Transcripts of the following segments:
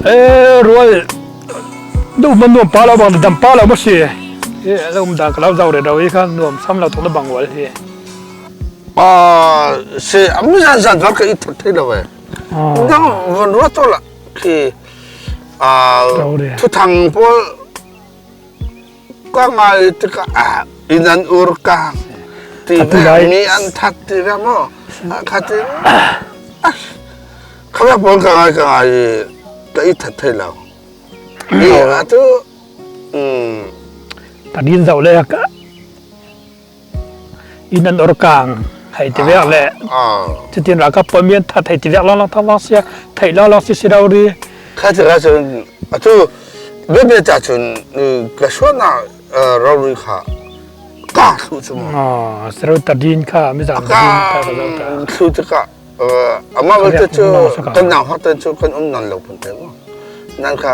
E rual du man nuam pa lo bang dam pa lo ma si e lo um dan ka lo zau re ro i kha nuam sam lo tuk na bang wal hi. A se am zan zan var ka i that thei lo e. Dang von ro to la khi a thu thang pawl ka ngai tikah ah inn an ur kang ti ve mi an that ti ve maw kha ti kha ve pawl ka ngai ka ngai i ka i that thei lo i atu Tadin zoh le ka inn an or kang hei ti vek le cutin ralkap pawl mi an that hei ti vek lawng lawng thawng sia theih lawng lawng si si lo ri. Kha ti ka cun atu biabia ca cun ka suan ah rori kha ka thlu cu mu. Sero tadin kha mizam tadin kha ka zo ta. Thlu tikah amah belte cu kan nau hak ten cu kan um nan lo phun te mu. Nan kha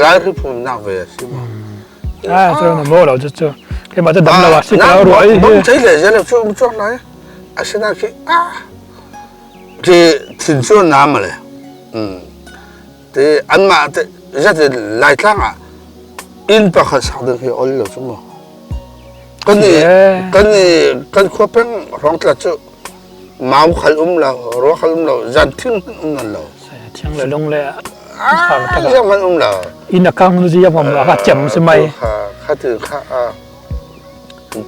lai ri phun nak ve si mu. Ah, cu na maw lo cu cu. Keimah cu dam lo ah si ka ruah i. Bom chei le zel cu um chuak lai. Asina khi ah khi thin cu na ma le. Te anmah te zat lai tlang ah inn pakhat sak ding hi ol lo cu mu. Kan i kan i kan khua peng rong tla cu mau khal um lo, rua khal um lo, zan thing hmanh um nan lo. Thiang le lung le Ziang hmanh um lo. Inn a kang nu ziang hmanh a cem si mai. Kha ti kha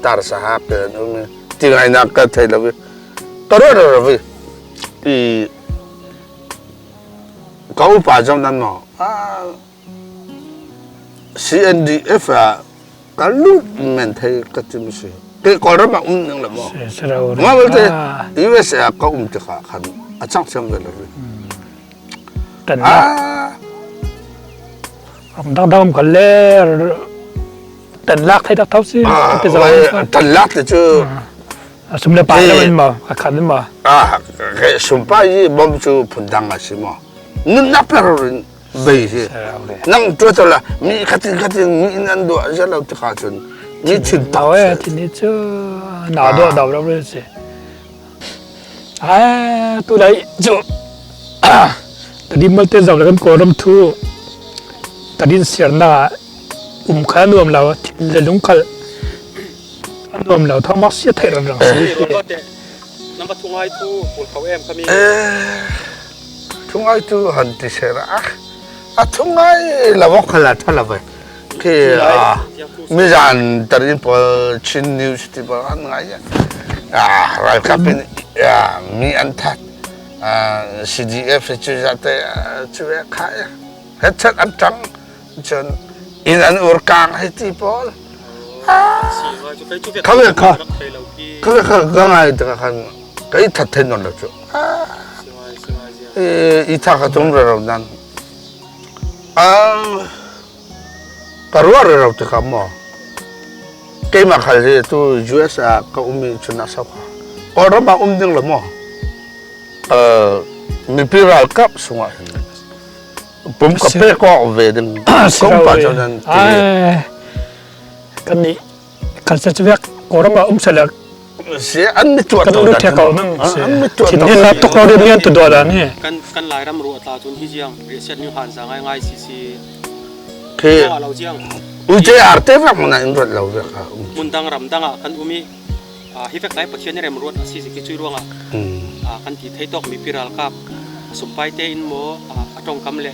tar sa ha pe an um ti ngai nak ka thei lo ka ro ro ro i ka upa zong nan mo CNDF ah ka lut men thei ka tim si ke Kawlram ah um ning le maw ma belte USA ah ka um tikah khan a cang siam ve lo tan dang dang kan le tan lak thai tak thau si tan lak te cu sum le pa lo in ma a khan in ma ah sum pa yi bom cu phun dang a si mo nun na per in bei hi nang tua to la mi khatin khatin mi in an duah zia lo tikah cun mi thin tak e thin hi cu na do do lo re si a tu lai chu tadin malte zau le kan kawlram thu tadin siar na um kha nuam lo thin le lung khal nuam lo thong mak sia thai ran rang si. Namba thungai thu pul kho em kami. Thungai tu han ti sera a a thungai lawak khala thala vai khi mizan tarin pawl Chin News ti pawl an ngai a ralkap in mi an that CDF cu zate cu kha headset an tang cun inn an ur kang hei ti pawl kha kha kha kha ka ngai ta khan kai that then non lo chu i tha ka tum re ro nan a ka ruah re ro te kha mo keimah khal hi tu US ah ka um i chun a sau kha Kawlram ah um ding lo mo. Mipi ralkap sungah hin pum ka pe kawk ve ding kong pa cu nan ti. Kan nih kan se vek Kawlram ah um sela si an mi tuah kan ulu the ko nang si thin hin na tuk lo rian tu do da ni kan kan Lairam ru atla chun hi jiang ri set ni han za ngai ngai si si khi lo jiang UJR te vak mana in ruat lo vek ha mun dang ram dang ah kan umi hi vek lai Pathian rem ruat asi si ki chui ruanga kan ti thei tok mi piral kap sumpai te in mo atong kam le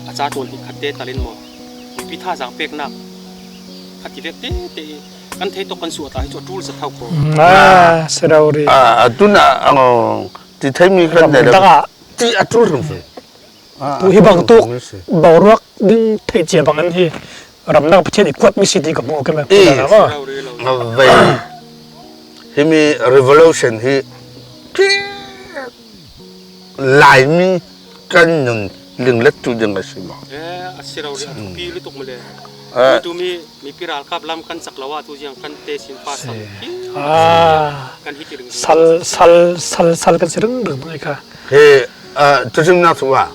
acha ton hi khat te talin mo mipi thazaang peknak a ti vek te te kan thei tok kan suah ta hi chu tul sa thau ko ah serau ri ah tuna ti thei mi kan ne ti atul rum tu hi bang tuk boruak ding thei chia bang an hi ramnak pathian i kuat mi si ti ka hmu ke me ve hi mi revolution hi Laimi kan nun linglet tu ding a si maw? A si ro ri a thupi lutuk male. Tu mi mipi ralkap lam kan chak lo ah tu jiang kan te sin pa sal kan hi ti ring sal sal sal sal kan si ring ring ngai kha. He tuchim nak tu ah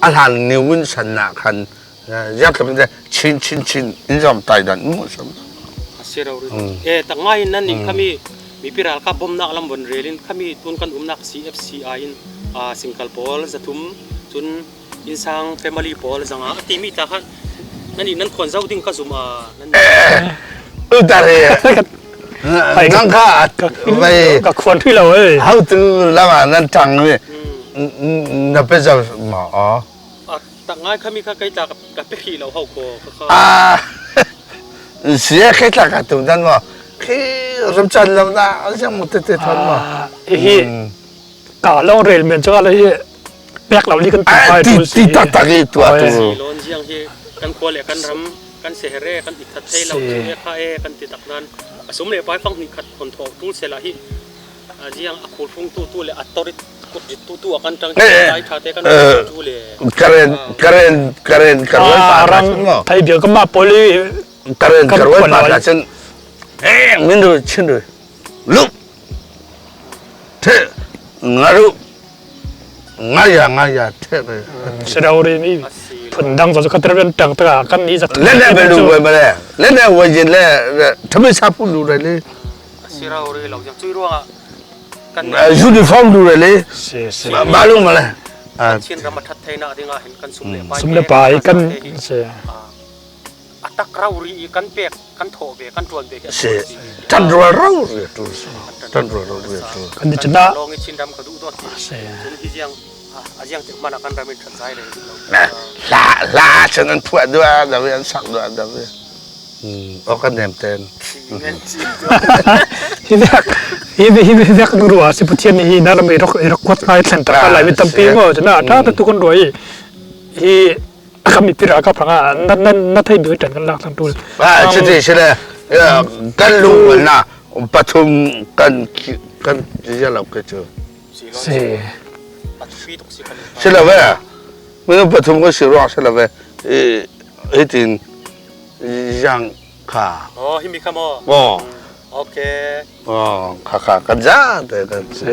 a hlan ni win san na khan yak tlum chin chin chin in zam tai dan mu sam. A si ro ri. E tak ngai nan ning khami mipi ralkap bawmnak lam von rel in khami tun kan umnak CFCI in singkal pawl zathum cun insang family pawl zanga a timi ta kha nan i nan khuan zau ding ka zum a nan utare nang kha vai ka khuan thui lo ei how to lama nan tang ni na pe zau ma a tak ngai khami kha kai ta ka pe khi lo hau ko kha a sia khi tla ka tu dan ma khi ram chan lo na siang mu te te thon ma hi ka long rel men cho la hi pek lo li kan tu pai ti ti tak tak i tua tu lon jiang hi kan khua le kan ram kan se here kan i that thei lo e kha e kan ti tak nan asum le pai fang ni khat khon tho tul se la hi jiang a khul phung tu tu le a torit kut rit tu tu a kan tang lai tha te kan tu le karen karen karen karen pa rang thai bia ka ma poli karen karen pa la chen eh min ru chin ru lu the nga ru nga ya nga ya the re sirau ri mi phun dang zo ka terben tang ta kan ni za le le be lu we ma le le le we jin le thami sa pu lu re le sirau ri lo jang chui ruanga kan uniform lu re le si si ba lu ma le chin ram that theina dinga hin kan sum le pai sum le pai kan si atak rau ri kan pek kan tho ve kan tuan ve si tan rual rau ri tu tan rual rau ri tu kan di chna long chin ram ka du dot si chun hi jiang a jiang te mana kan ramin than zai re la la chan an phuah dua da ve an sak dua da ve o kan nem ten hi vek hi hi vek ruwa si Pathian hi na ram rok rok kwat ngai thlen ta lai mi tampi mo chna ta ta tu kon roi hi kami tira ka phanga na na na thai bi tan kan lak thang tul a chi ti shi le kan lu na pathum kan kan ya lo ke chu si si la ve mi pathum ko si ro si la ve e tin yang kha oh hi mi kha mo oh okay oh kha kha kan ja te kan si.